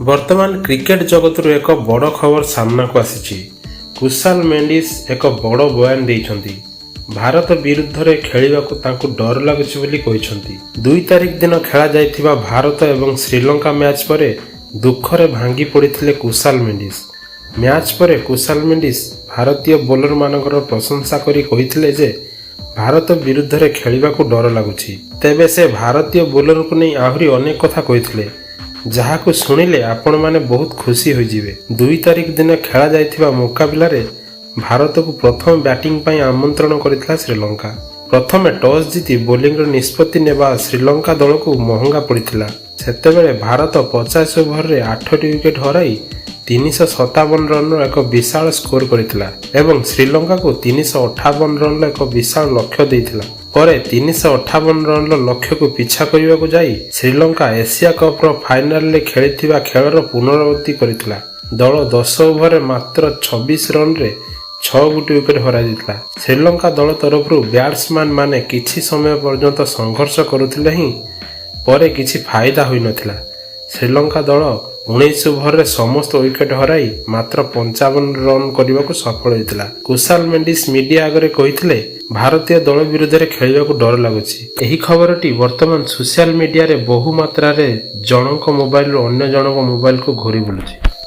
ବର୍ତ୍ତମାନ କ୍ରିକେଟ ଜଗତରୁ ଏକ ବଡ଼ ଖବର ସାମ୍ନାକୁ ଆସିଛି। କୁଶାଲ ମେଣ୍ଡିସ୍ ଏକ ବଡ଼ ବୟାନ ଦେଇଛନ୍ତି। ଭାରତ ବିରୁଦ୍ଧରେ ଖେଳିବାକୁ ତାଙ୍କୁ ଡର ଲାଗୁଛି ବୋଲି କହିଛନ୍ତି। 2 ତାରିଖ ଦିନ ଖେଳାଯାଇଥିବା ଭାରତ ଏବଂ ଶ୍ରୀଲଙ୍କା ମ୍ୟାଚ୍ ପରେ ଦୁଃଖରେ ଭାଙ୍ଗି ପଡ଼ିଥିଲେ କୁଶାଲ ମେଣ୍ଡିସ୍। ମ୍ୟାଚ୍ ପରେ କୁଶାଲ ମେଣ୍ଡିସ୍ ଭାରତୀୟ ବୋଲରମାନଙ୍କର ପ୍ରଶଂସା କରି କହିଥିଲେ ଯେ ଭାରତ ବିରୁଦ୍ଧରେ ଖେଳିବାକୁ ଡର ଲାଗୁଛି। ତେବେ ସେ ଭାରତୀୟ ବୋଲରଙ୍କୁ ନେଇ ଆହୁରି ଅନେକ କଥା କହିଥିଲେ, ଯାହାକୁ ଶୁଣିଲେ ଆପଣମାନେ ବହୁତ ଖୁସି ହୋଇଯିବେ। 2 ତାରିଖ ଦିନ ଖେଳାଯାଇଥିବା ମୁକାବିଲାରେ ଭାରତକୁ ପ୍ରଥମ ବ୍ୟାଟିଂ ପାଇଁ ଆମନ୍ତ୍ରଣ କରିଥିଲା ଶ୍ରୀଲଙ୍କା। ପ୍ରଥମେ ଟସ୍ ଜିତି ବୋଲିଂର ନିଷ୍ପତ୍ତି ନେବା ଶ୍ରୀଲଙ୍କା ଦଳକୁ ମହଙ୍ଗା ପଡ଼ିଥିଲା। ସେତେବେଳେ ଭାରତ 50 ଓଭରରେ ଆଠଟି ୱିକେଟ୍ ହରାଇ 357 ରନ୍ର ଏକ ବିଶାଳ ସ୍କୋର କରିଥିଲା ଏବଂ ଶ୍ରୀଲଙ୍କାକୁ 358 ରନ୍ର ଏକ ବିଶାଳ ଲକ୍ଷ୍ୟ ଦେଇଥିଲା। ପରେ 358 ରନ୍ର ଲକ୍ଷ୍ୟକୁ ପିଛା କରିବାକୁ ଯାଇ ଶ୍ରୀଲଙ୍କା ଏସିଆ କପ୍ର ଫାଇନାଲରେ ଖେଳିଥିବା ଖେଳର ପୁନରାବୃତ୍ତି କରିଥିଲା। ଦଳ 10 ଓଭରରେ ମାତ୍ର 26 ରନ୍ରେ ଛଅ ଗୋଟି ୱିକେଟ୍ ହରାଇ ଦେଇଥିଲା। ଶ୍ରୀଲଙ୍କା ଦଳ ତରଫରୁ ବ୍ୟାଟ୍ସମ୍ୟାନ୍ ମାନେ କିଛି ସମୟ ପର୍ଯ୍ୟନ୍ତ ସଂଘର୍ଷ କରୁଥିଲେ ହିଁ ପରେ କିଛି ଫାଇଦା ହୋଇନଥିଲା। ଶ୍ରୀଲଙ୍କା ଦଳ 19 ଓଭରରେ ସମସ୍ତ ୱିକେଟ୍ ହରାଇ ମାତ୍ର 55 ରନ୍ କରିବାକୁ ସଫଳ ହୋଇଥିଲା। କୁଶାଲ ମେଣ୍ଡିସ୍ ମିଡିଆ ଆଗରେ କହିଥିଲେ, ଭାରତୀୟ ଦଳ ବିରୁଦ୍ଧରେ ଖେଳିବାକୁ ଡର ଲାଗୁଛି। ଏହି ଖବରଟି ବର୍ତ୍ତମାନ ସୋସିଆଲ ମିଡିଆରେ ବହୁ ମାତ୍ରାରେ ଜଣଙ୍କ ମୋବାଇଲରୁ ଅନ୍ୟ ଜଣଙ୍କ ମୋବାଇଲକୁ ଘୁରି ବୁଲୁଛି।